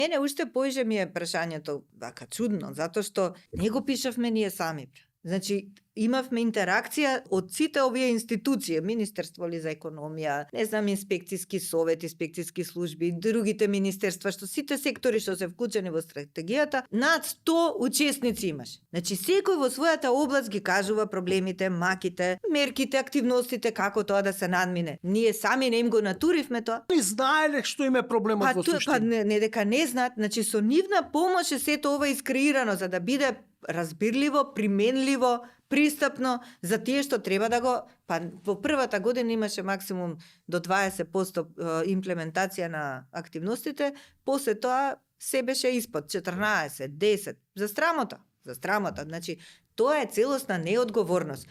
Мене уште поише ми е прашањето вака чудно, затоа што не го пишавме ние сами. Значи, имавме интеракција од сите овие институции, Министерство ли за економија, не знам, инспекцијски совет, инспекцијски служби, другите министерства, што сите сектори што се вклучени во стратегијата, над 100 учесници имаш. Значи, секој во својата област ги кажува проблемите, маките, мерките, активностите, како тоа да се надмине. Ние сами не им го натуривме тоа. Не знаеле што им е проблемот во суштина. Не дека не знаат, значи со нивна помош е сето ова искреирано за да биде разбирливо, применливо, пристапно за тие што треба да го... во првата година имаше максимум до 20% имплементација на активностите, после тоа се беше испод 14, 10, за страмота. Значи, тоа е целосна неодговорност.